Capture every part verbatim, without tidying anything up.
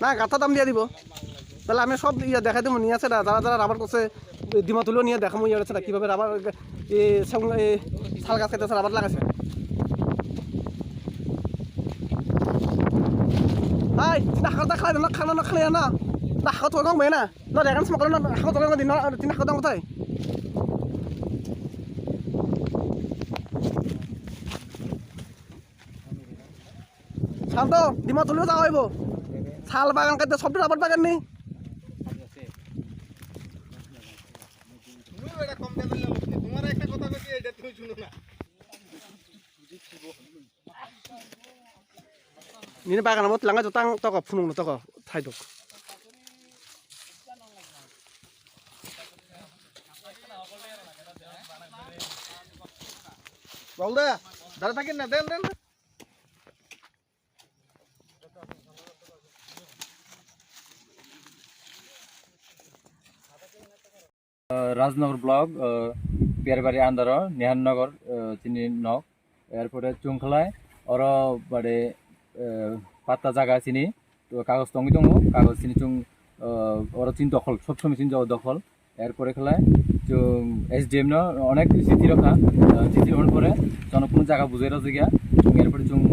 না, গাথা দাম দিয়ে দিব। তাহলে আমি সব ইয়ে দেখাই দেবো, নিয়ে আসে না, যারা যারা রাবার করছে, ডিমা তুলেও নিয়ে দেখাবো, ইয়ে আছে না, কীভাবে রাবার, এ, সেগুন, এ, শাল গাছ কেটেছে, রাবার লাগাইছে। এই, না, হাঁকা খাই না, খানা না, খাই না। না, হাঁকা তো গং না। Na, regan smoke na, hako tole na, dina, dina hako tong tai. Santo, dima tole ta hoibo. Sal bagan kaite sob rabar bagan ni. তুমি বেটা কম বেতন নিও, তোমার একটা কথা কইছি, এটা তুমি শুনো না। Nini bagana bo twlangwi tang toko phunukno toko thaidok. Bolda, dara thangkhe na, den, den. Rajnagar block, Piyarbari under o Nihannagar, chini nok. Erpore chwng khlai oro bade patta jaga chini to kagoj tongwi tongo, kagoj chini chwng oro chini dokhol, sob somoi chini dokhol. Erpore khlai chwng S D M no onek chithi rokha, chithi rwna pore jono kunu jaga bujai rwjakya, erpore chwng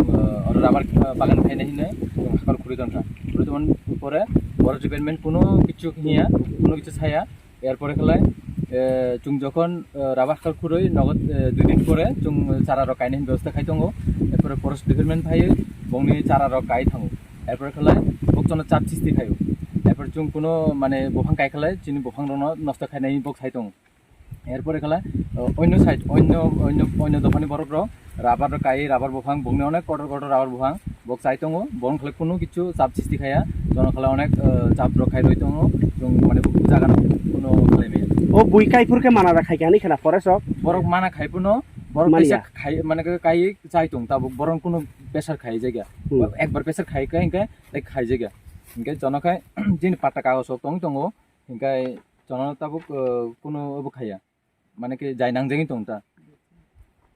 oro rabar bagan khaina hinwi chwng hakor khurwi tongkha. Khurwi tongmani pore forest department kunu kichu hiya, kunu kichu saya. Erpore khlai chwng jokhon rabar hakor khurwi nogo dui din pore chwng chara rok kaina hinwi bebosta khai tongo. Erpore forest department phaiwi bongni chara rok kai thango. Erpore khlai bokchano chap chisti khaio. Erpore chwng kuno mane buphang kai khlai chini buphang rokno nosto khainai bok sai tongo. Erpore khlai onno side, onno, onno, onno dophani borok rok rabar rok kai, rabar buphang, bongni onek kotor kotor rabar buphang bok chai tongo. Borok khlai kunu kichu chap chisti khaya, jono khlai onek chap rok khai roi tongo. Chwng mane jaga no kuno khlai maya. O bui kai phur khe mana da khai khe ani khela forest rok. Borok mana khai phano, borok maliya. Kaisa khai, mane kai chai tong tabuk, borok kunu pressure khai jaga. Ekbar pressure khai khe hinkhe tai khai jaga. Hinkhe jono khai jini patta kagoj rok tong tongo. Hinkhe jono tabuk kunu obo khaya. Mane khe jai nangjagwi tong ta.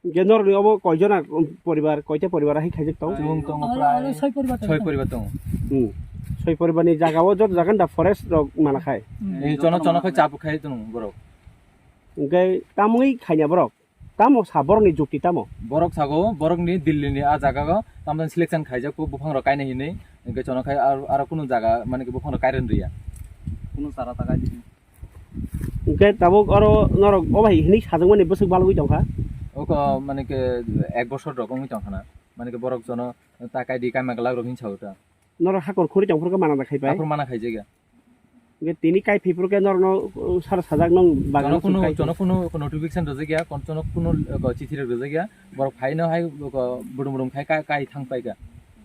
Hinkhe norokni obo koijona poribar, koita poribar hai khaijak tong? Chwng tongo prai soi poribar tongo. Soi poribar ni jaga o joto jaga da forest rok mana khai. Jono jono khai chap khai tong borok. Hinkhe tamwi khaina borok? Tamo sa borokni jukti tamo? Borok sago borokni Delhi ni a jaga o tamjani selection khaijak buphang rok kaina hinwi, hinkhe jono khai aro kunu jaga mane khe buphang rok kairwn rwya. Kunu chara ta kaidi. Hinkhe tabuk oro norok o bai hinwi sajwkmani bwswk balogwi tongkha? Oko mane khe ek bosor rok wngwi tongkha na, mane khe borok jono ta kaidi kaima glak rok hinwi sao ta. Norok hakor khuri tongphuru khe mana da khai pai? Hakor mana khai jaga. Hinkhe tini kai phipuru khe norokno sara sajak nong bagano jono kunu notification rwjak ya, jono kunu chithi rok rwjak ya, borok phaino hai budum budum khai kai thang pai kha.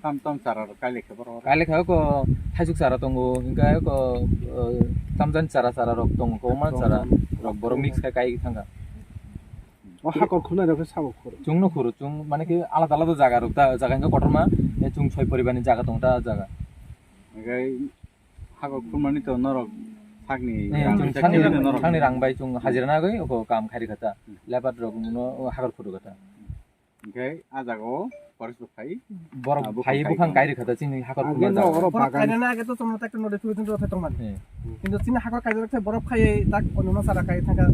Tam tam chara rok kai lekha borok. Kai lekha ko thaisuk chara tongo, hinkhe ko tamjani chara chara rok tongo, kobangma chara rok borok mix khai kai thangkha. O hakor khunai rok khe sabo khoro. Chwngno khoro, chwng mane khe alada alada jaga rok ta, jaga hinkhe kotorma, chwng soi poribar ni jaga tong ta jaga. Hinkhe hakor khunmani to norok sakni rang sakni rang bai chwng hajira nagwi oko kam khairi kha ta. Lebar rok no hakor khoro kha ta. Hinkhe a jaga o forest rok phai. Borok phai buphang kairi kha ta chini hakor khunma jaga. Borok kainani age to chwngno ta ekta notification rw thai tongmani. Kintu chini hakor kaijak khe borok phai tak onno sara kai thangkha.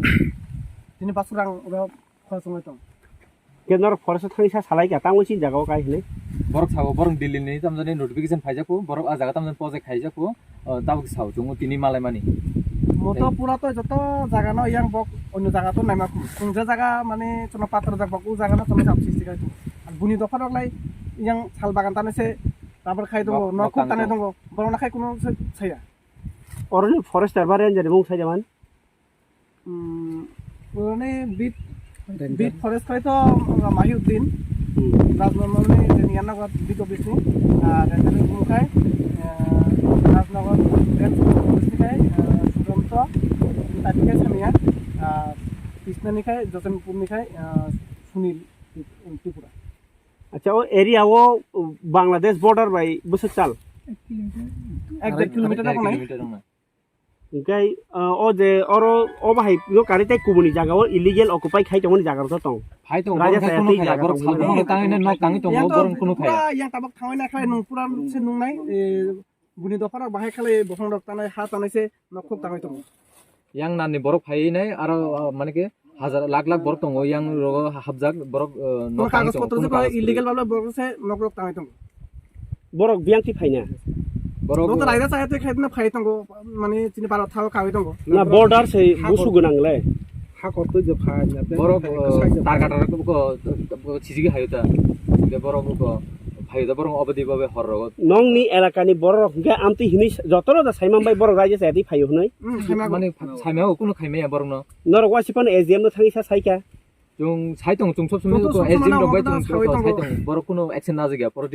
Chini basurang rok khorok wngwi tong. Khe norok forest thangwi sa salai kha tangwi chini jaga o kai hinwi. Borok sabo borok Delhi ni tamjani notification phaijak kho, borok a jaga tamjani project khaijak kho. Tabuk sao chwngno tini malaimani. Moto pura to joto jaga no yang bok onno jaga to naima khum. Chwng je jaga mane chwngno pator jak bok o jaga no chwngno sab sisti khai tongo. Ar buni dopha rok lai yang sal bagan tane se rabar khai tongo, nok khuk tane tongo. Borok no khai kuno saya. Oroni forester ba ranger mung sai jaman. Oroni beat, beat forest khai to Mahiuddin. Hmm. Rajnagar ni jeni yanago Biko Bisnu, ah, Rajnagar ni khai, ah, Rajnagar ni khai, ah, Sudonto, tadi kai Samia, ah, Krishna ni khai, Josenpur ni khai, ah, Sunil Tripura. Acha, o area o, uh, Bangladesh border bai bwswk chal? Ek desh kilometer. Hwnkhe, uh, o je oro o bahai no kari tei kubuni jaga o illegal occupy khai tongmani jaga rok tong. Phai tong, Raja borok phai Saya kuno tei phai ya, jaga borok tong. Salbong no tangwi nai, nok tangwi tongo, borok kuno phai ya. Yang tabok thangwi nai khlai nung pura se nung nai, eh, buni dopha rok bahai khlai bokhong rok tanai, ha tanai se nok khuk tangwi tongo. Yang nani borok phai nai, aro, ah, mane ke hajar lakh lakh borok tongo, yang rogo hapjak borok, eh, nok tangwi tongo, kagoj potro kuno se kagoj illegal bable borok se nok rok tangwi tongo. Borok biyang ti phaina. Borok, borok to raida chaya te khaitna phai tongo, mane chini Bharat thao kawi tongo. Na border se busu gwnang le. Ha kotoi je phai na. Borok, eh, tar katar ko, ko, ko sijigi hayo ta. Je borok ko phayo ta, borok obodi babe hor rogo. Nongni elakani borok hwnkhe amtwi hinwi jotono da saimang bai borok raida chaya ti phayo hwnwi. Hmm, saimang. Mane saimang kuno khaimaya borok no. Norok wasipan S D M no thangwi sa saikha. Chwng sai tongo, chwng sob somoi joto ko sob S D M somoi rok bai no chwng sai tongo. Borok kuno action najagya, borok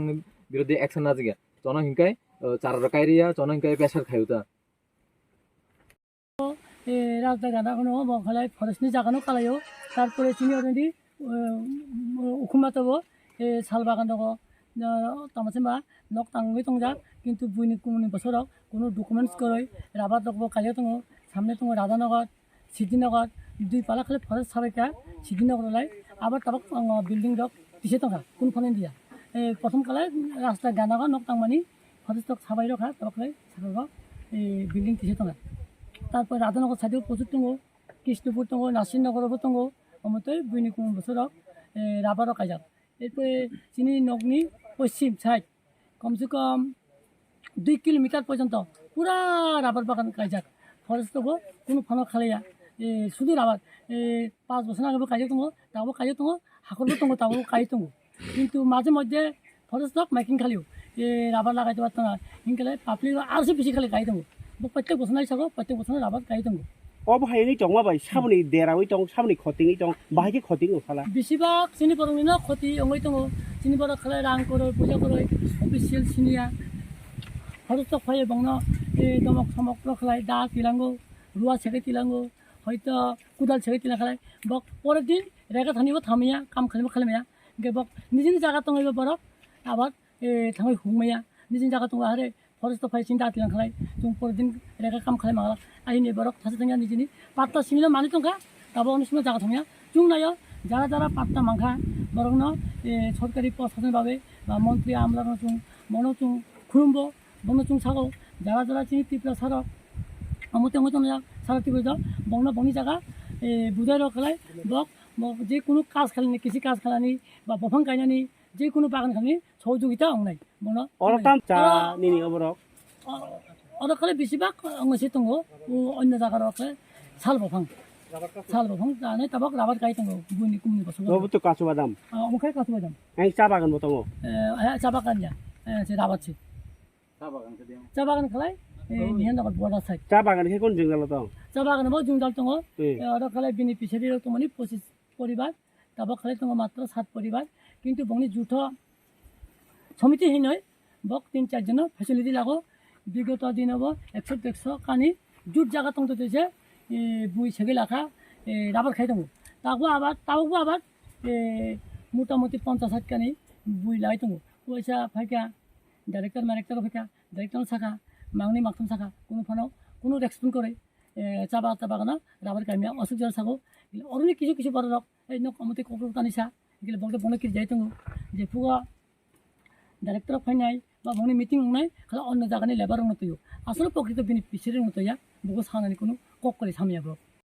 ni birodhe action najagya. Jono hinkai, eh, chara rok kairiya, jono hinkai pressure khayu ta. Eh, rajda gana kono bo khalai forest ni jaga no kalaio, tarpore chini already, eh, ukhuma tobo, eh, sal bagan dogo, eh, tamo se ma nok tangwi tongjak, kintu buini kumuni bosoro kuno documents koroi, rabar rok bo kaio tongo, samne tongo Radhanagar, Siddhinagar, dui pala khali forest sabaikha, Siddhinagar lai, abar tabok, ah, building rok tise tongkha, kunu phano dia. Eh, prothom kala rasta gana nok tangmani, forest rok sabai rokha, tabok lai, sabai rok, eh, building tise tongkha. Tarpor Radhanagar side o prochur tongo, Krishnapur tongo, Nasirnagar bo tongo, omo tei buini kumun bosor rok, eh, rabar rok kaijak. Erpore chini nokni poschim side, kom se kom dui kilometer porjonto pura rabar bagan kaijak. Forest bo kunu phano khalaiya. Eh, sudu rabar, eh, panch bosor age bo kaijak tongo, tabo kaijak tongo, hakhor bo tongo, tabo kai tongo. Kintu majhe majhe forest rok making khalio. Eh, rabar lagai tobar tongo. Hinkhe public rok arsi bisi khali kai tongo. Bo prottek bosor nai sago, prottek bosor rabar kai tongo. Obo hai wngwi tongma bai, saboni derawi tong, saboni khotingwi tong, bahai khe khoting wng sala. Besibak chini borokni no khoti wngwi tongo. Chini borok khlai rang kwrwi, puja kwrwi, official siniya. Hodo tok phai bongno, eh, domok somok rok khlai da tilango, rua sege tilango, hoito kudal sege tilang khlai. Bok pore din rega thani bo thamya, kam khlai bo khlai maya. Ge bok nijini jaga tongwi bo borok abar, eh, thangwi hung maya. Nijini jaga tongo ahare. Forest o phai sini da tilang khlai, chwng pore din rega kam khlai mangala. Ahini borok thasa thangya nijini patta simi no manwi tongkha, tabo ono simi jaga thangya. Chwng nayo jara jara patta mangkha, borokno, eh, sorkari post hasani babe ba montri amla no chwng, bono chwng khulumbo, bono chwng sago, jara jara chini Tripura sarok, omo tei omo tongya sara Tripura do, bongno bongni jaga, eh, budai rok khlai, bok, bok je kunu kaj khlaini, kisi kaj khlaini, ba bophang kainani, je kunu bagan khlaini, sohojogita wngnai bono. Oro tam cha nini oborok? O-, oro khlai besibak wngwi se tongo, o onno jaga rok khe sal bophang. Sal bophang chanai tabok rabar kai tongo, buini kumni bosongo. Obo to kasu badam. Ah, omo khai kasu badam. Ang cha bagan bo tongo. Eh, eh, cha bagan ya. Eh, se rabar se. Cha bagan khlai, eh, nihan dapat border side. Cha bagan khe kon jwngjalo tong? Cha bagan bo jwngjal tongo. Hmm. Eh, oro khlai beneficiary rok tongmani pochis poribar, tabok khlai tongo matro sat poribar, kintu bongni jutho somiti hinoi bok tin char jono facility lago, bigoto dino bo ekso dekso kani jut jaga tongto tese, eh, bui segwi lakha, eh, rabar khai tongo. Tabok abar, tabok bo abar, eh, motamuti ponchas sat kani bui lai tongo. Waisa phaikha, director, director phaikha, director sakha, mangni maktham sakha, kunu phano, kunu respond kwrwi, eh, chaba, chaba gana, rabar kaimia, aswk jora sago, oroni kisu kisu borok rok, ei nok omo tei kokrok tani sa, gile bokde bono kiri jai tongo, je phugo director rok phainai, ba bongni meeting wngnai, khala onno jagani labour rokno twiyo. Aswk pokrito bini pisiri rokno twiya, bugo sanani kunu kok kwrwi samya bro.